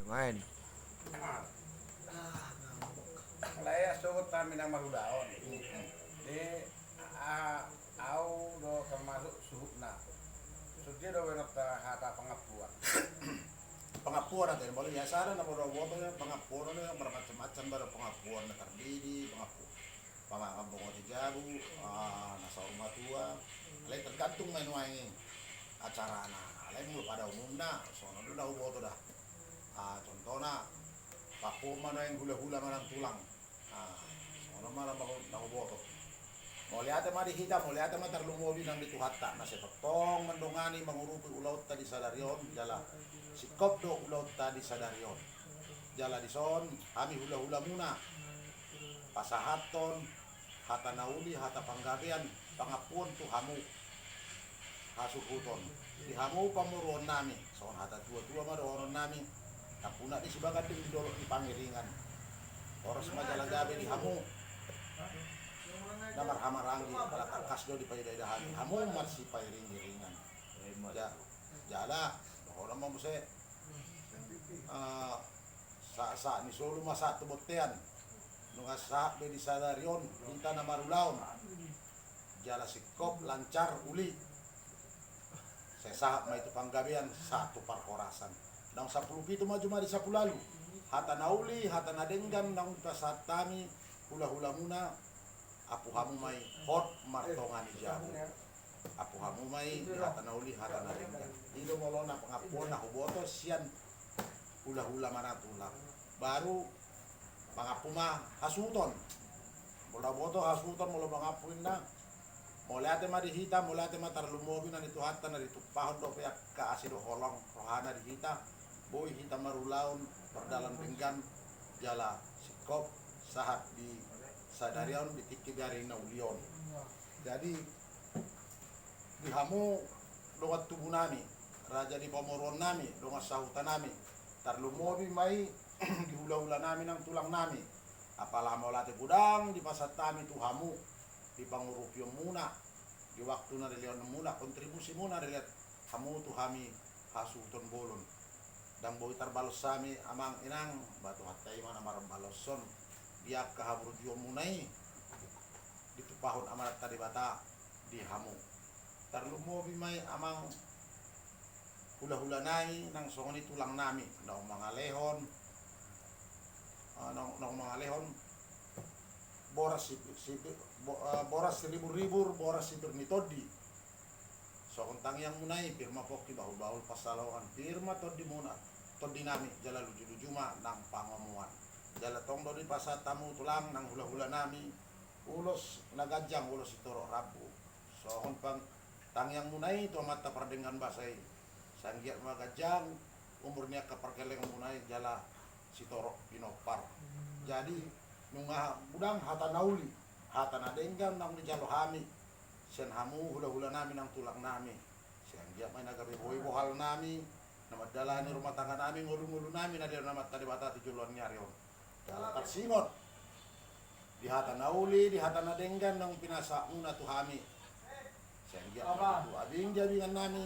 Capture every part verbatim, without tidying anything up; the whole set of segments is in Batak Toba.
Main. Alai sogot hami na marulaon. Di, a, au do termasuk suhutna. Sude do baenonta hata pangampuan. Pangampuan ate, molo biasana na molo boto pangampuan on marmacam-macam, baru pangampuan na tardidi, pangampu-, pangampuan bongot di jabu, ah, na saur matua. Alai tergantung ma nuaeng i acarana. Alai molo pada umumna songon on do na huboto da. Ah, contohna, pangampuon ma nuaeng hula-hula manang tulang. Ah, songon on ma na huboto. Mauliate ma di hita, mauliate ma tarlumobi nang di Tuhanta na sai tongtong mandongani mangurupi ulaonta di sadari on, jala singkop do ulaonta di sadari on. Jala dison hami hula-hulamuna pasahathon hata na uli, hata panggabean, pangampuon tu hamu, hasuhuton di hamu pamoruonnami, songon hata tua-tua ma dohononnami: Tampunak ni Sibaganding di dolok ni Pangiringan. Horas ma jala gabe di hamu na marhahamaranggi, ala tangkas do dipaida-ida hami hamu marsipairing-iringan. Ja-, jala dohonon ma muse, eh, sa-, sahat ni solu ma sahat tu bontean. Nunga sahat be di sadari on hita na marulaon, jala singkop lancar uli. Sai sahat ma i tu panggabean, sahat tu parhorasan. Naung sampulu pitu ma jumadi sampulu ualu. Hata na uli, hata na denggan naung dipasahat hami hula-hulamuna, ampu hamu ma i hot martonga ni jabu. Ampu hamu ma i di hata na uli, hata na denggan. I do molo na pangampuon na huboto sian hula-hula manang tulang. Baru mangampu ma hasuhuton. Molo na huboto hasuhuton, molo mangampu inna, mauliate ma di hita, mauliate ma tarlumobi nang di Tuhanta na ditumpahon dope angka asi dohot holong rohana di hita. Boi hita marulaon mardalan denggan, jala singkop sahat di sadari on, di tingki di ari na uli on. Jadi, di hamu dongan tubunami, raja ni pamoruonnami, dongan sahutanami, tarlumobi ma i di hula-hulanami nang tulangnami. Apala mauliate godang dipasahat hami tu hamu di pangurupionmuna, di waktu na dilehonmuna, kontribusimuna dilehon hamu tu hami hasuhuton bolon. Ndang boi tarbalos hami amang inang, ba Tuhanta i ma na marbaloshon di angka haburjuonmuna i ditumpahon Amananta Debata di hamu. Tarlumobi ma i amang hula-hulanami nang songon i tulangnami, naung mangalehon, ah, naung, naung mangalehon boras si, si, bo-, eh, boras siribur-ribur, boras sipir ni tondi. Songon tangiangmuna i, pir ma pongki bahul-bahul pansalongan, pir ma tondimuna, tondinami, jala luju-luju ma nang pangomoan. Jala tong do dipasahat hamu tulang nang hula-hulanami ulos na ganjang, ulos sitorop rambu. Songon pang-, tangiangmuna i tu Amanta Pardenggan Basa i. Sai anggiat ma ganjang umur ni angka pargellenganmuna i jala sitorop pinompar. Jadi, nunga godang hata na uli, hata na denggan naung dijalo hami sian hamu hula-hulanami nang tulangnami. Sai anggiat ma i na gabe boi bohalnami na mandalani rumah tangganami, ngolu-ngolunami na dilehon Amanta Debata tu joloan ni ari on. Jala tarsingot di hata na uli, di hata na denggan naung pinasahatmuna tu hami. Sai anggiat ma i tutu abing di abingannami,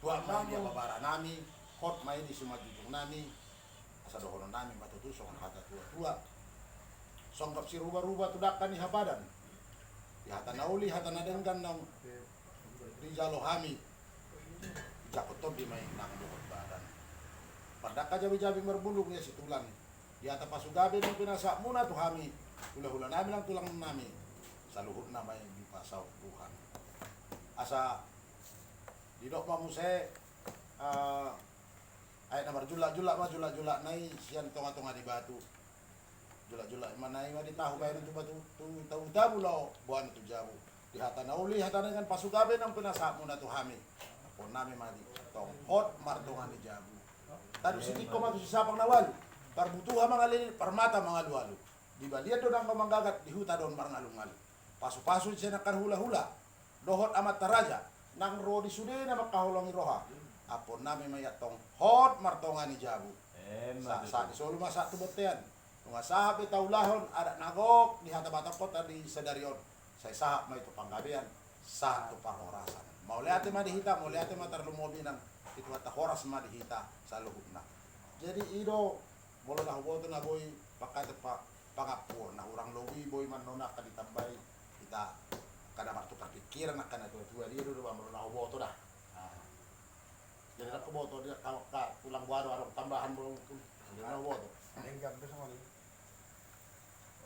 tuat ma i di ababaranami, hot ma i di simanjujungnami. Asa dohononnami ma tutu songon hata tua-tua: Songgop siruba-ruba tu dangka ni hapadan. Di hata na uli, hata na denggan naung dijalo hami, dijangkon tondi ma i nang dohot badan. Pardangka jabi-jabi marbulung ia situlan. Di hata pasugabe naung pinasahatmuna tu hami hula-hulanami nang tulangnami, saluhutna ma i dipasaut Tuhan. Asa didok ma muse, eh, aek na marjulak-julak ma julak-julakna i sian tonga-tonga ni batu. Julak-julak ma na i ma di tahu, baenon tu batu, tu tabu-tabu laho boan tu jabu. Di hata na uli, hata na denggan, pasugabe naung pinasahatmuna tu hami, ampuonnami ma i tong hot martonga ni jabu. Taduk sitingko ma tu sisapang na ualu, parbutuha mangalili, parmata mangalu-alu. Di balian do nanggo manggagat, di huta do on marngalu-ngalu. Pasu-pasu sian angka hula-hula dohot amanta raja, nang ro di sudena mangkaholongi roha, ampuonnami ma i tong hot martonga ni jabu. Emma tutu. Sa-, sahat ni solu ma sahat tu bontean. Nunga sahat be taulahon adat na gok di hata Batak Kota di sadari on. Sai sahat ma i tu panggabean, sahat tu parhorasan. Mauliate ma di hita, mauliate ma tarlumobi nang di Tuhanta, horas ma di hita saluhutna. Jadi i do, molo na huboto na boi pangkataion, pangampuon na hurang lobi boi mannon angka ditambai hita, angka na martukar pikiran angka na tua-tua dia do, molo na huboto da. Jadi na huboto dia, angka tulang boha do adong tambahan molo na huboto.